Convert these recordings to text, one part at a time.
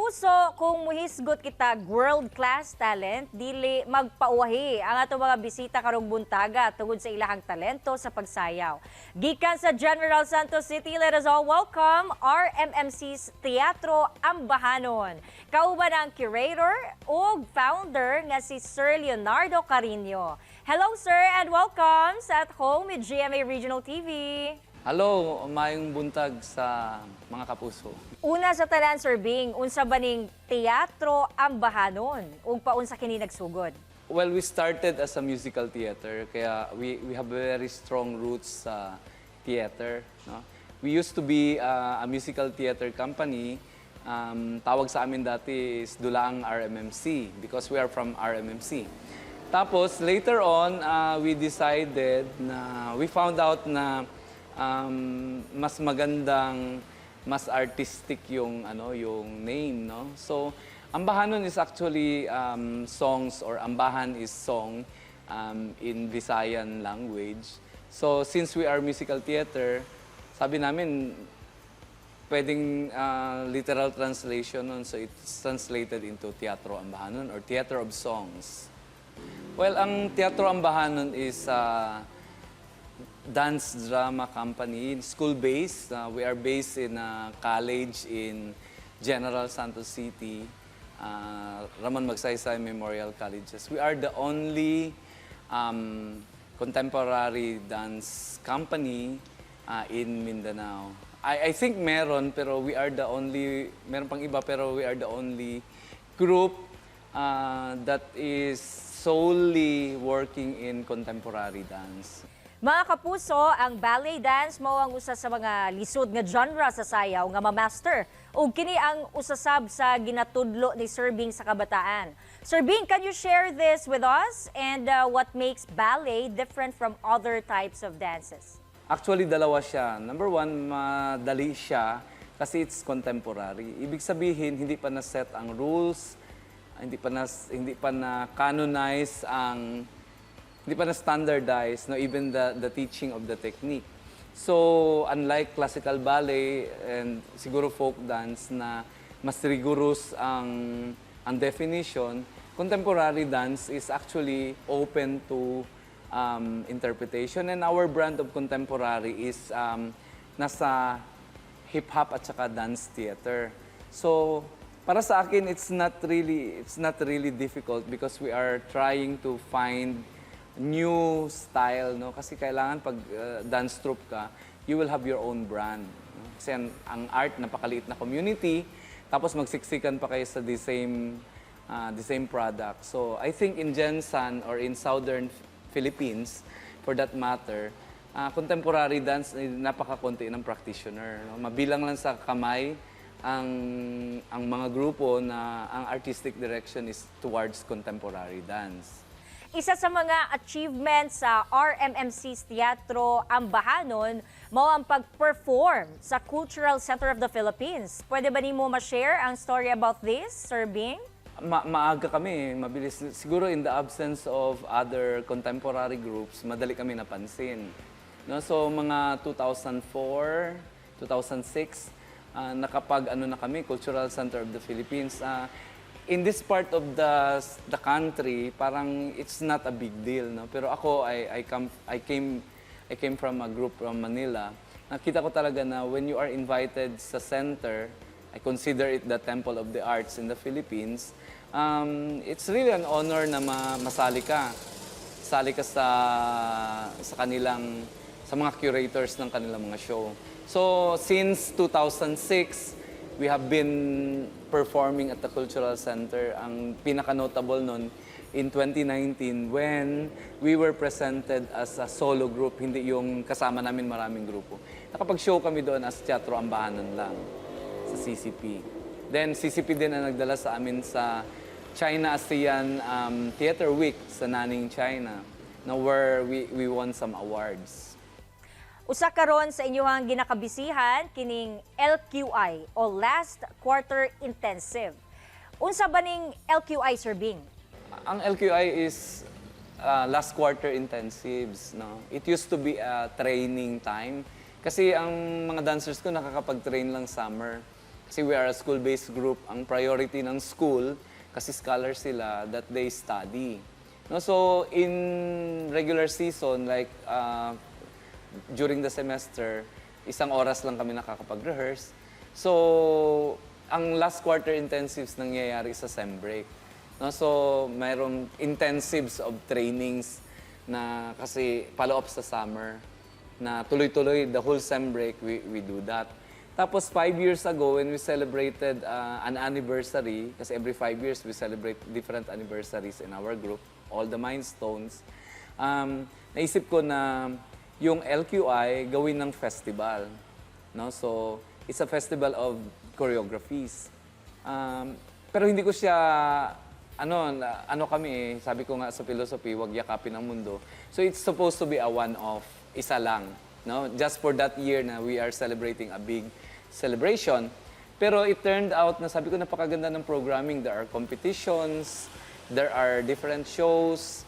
Kapuso, kung muhisgot kita world-class talent, dili magpauwahi ang atong mga bisita karong buntaga tungod sa ilahang talento sa pagsayaw. Gikan sa General Santos City, let us all welcome RMMC's Teatro Ambahanon. Kauban ang curator ug founder nga si Sir Leonardo Carino. Hello, sir, and welcome sa At Home with GMA Regional TV. Hello, maayong buntag sa mga kapuso. Una sa tanan, Sir Bing, unsa ba ning Teatro Ambahanon ug paunsa kini nagsugod? Well, we started as a musical theater, kaya we have very strong roots sa theater. No? We used to be a musical theater company. Tawag sa amin dati is Dulaang RMMC because we are from RMMC. Tapos, later on, we decided na, we found out na mas magandang, mas artistic yung ano, yung name, no? So Ambahanon is actually songs, or ambahan is song in Visayan language. So since we are musical theater, sabi namin pwedeng literal translation nun, so it's translated into Teatro Ambahanon or Theater of Songs. Well, ang Teatro Ambahanon is dance drama company, school-based. We are based in a college in General Santos City, Ramon Magsaysay Memorial Colleges. We are the only contemporary dance company in Mindanao. I think meron, pero we are the only, meron pang iba, pero we are the only group that is solely working in contemporary dance. Mga kapuso, ang ballet dance mao ang usa sa mga lisod nga genre sa sayaw nga ma-master. Ug kini ang usa sab sa ginatudlo ni Sir Bing sa kabataan. Sir Bing, can you share this with us and what makes ballet different from other types of dances? Actually, dalawa siya. Number one, madali siya kasi it's contemporary. Ibig sabihin, hindi pa na-set ang rules, hindi pa na canonize ang, hindi pa na standardize, no, even the teaching of the technique. So, unlike classical ballet and siguro folk dance na mas rigorous ang definition, contemporary dance is actually open to interpretation. And our brand of contemporary is nasa hip-hop at saka dance theater. So, para sa akin, it's not really difficult because we are trying to find new style, no? Kasi kailangan pag dance troupe ka, you will have your own brand, no? Kasi ang art, napakaliit na community, tapos magsiksikan pa kayo sa the same product. So, I think in Gensan or in Southern Philippines, for that matter, contemporary dance, eh, napakakonti ng practitioner. No? Mabilang lang sa kamay ang mga grupo na ang artistic direction is towards contemporary dance. Isa sa mga achievements sa RMMC's Teatro Ambahanon mao ang pag-perform sa Cultural Center of the Philippines. Pwede ba nimo ma-share ang story about this, Sir Bing? Maaga kami, mabilis. Siguro in the absence of other contemporary groups, madali kami napansin. No, so mga 2004, 2006, nakapag ano na kami, Cultural Center of the Philippines. In this part of the country, parang it's not a big deal, no? Pero ako, I came from a group from Manila. Nakita ko talaga na when you are invited sa center, I consider it the temple of the arts in the Philippines. It's really an honor na masali ka. Sali ka sa kanilang sa mga curators ng kanilang mga show. So since 2006, we have been performing at the Cultural Center. Ang pinaka-notable nun, in 2019 when we were presented as a solo group, hindi yung kasama namin maraming grupo. Nakapag-show kami doon as Teatro Ambahanon lang sa CCP. Then CCP din ang nagdala sa amin sa China ASEAN Theater Week sa Nanning, China, na where we won some awards. Usa karon sa inyong ginakabisihan kining LQI o Last Quarter Intensive. Unsa ba ning LQI, Sir Bing? Ang LQI is last quarter intensives, no? It used to be a training time kasi ang mga dancers ko nakakapag-train lang summer. Kasi we are a school-based group. Ang priority ng school, kasi scholars sila, that they study. No, so in regular season, like during the semester, isang oras lang kami nakakapag-rehearse. So, ang last quarter intensives nangyayari sa sem break. No, so, mayroong intensives of trainings na kasi follow-up sa summer na tuloy-tuloy the whole sem break we do that. Tapos 5 years ago, when we celebrated an anniversary, kasi every 5 years we celebrate different anniversaries in our group, all the milestones, naisip ko na yung LQI gawin ng festival. No? So, it's a festival of choreographies. Pero hindi ko siya, ano, ano kami eh, sabi ko nga sa philosophy, wag yakapin ang mundo. So it's supposed to be a one-off, isa lang. No? Just for that year na we are celebrating a big celebration. Pero it turned out na sabi ko, napakaganda ng programming. There are competitions, there are different shows,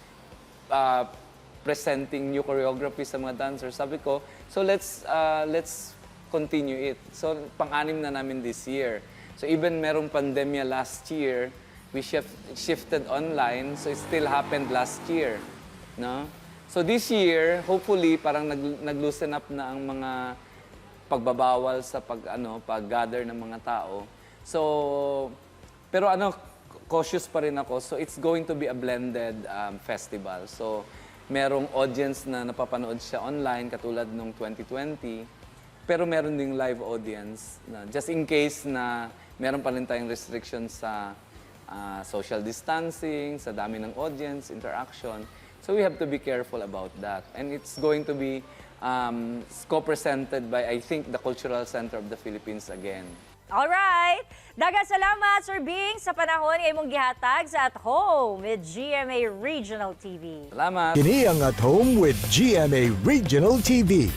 presenting new choreography sa mga dancers. Sabi ko, so let's continue it. So pang-anim na namin this year. So even merong pandemya last year, we shifted online, so it still happened last year, no? So this year, hopefully parang nag-loosen up na ang mga pagbabawal sa pag ano, pag-gather ng mga tao. So pero ano, cautious pa rin ako. So it's going to be a blended festival. So merong audience na napapanood siya online katulad nung 2020. Pero meron ding live audience na just in case na meron pa rin tayong restrictions sa social distancing, sa dami ng audience, interaction. So we have to be careful about that. And it's going to be co-presented by, I think, the Cultural Center of the Philippines again. Alright! Daghang salamat, Sir Bing, sa panahon nga imong gihatag sa At Home with GMA Regional TV. Salamat! Kini ang At Home with GMA Regional TV.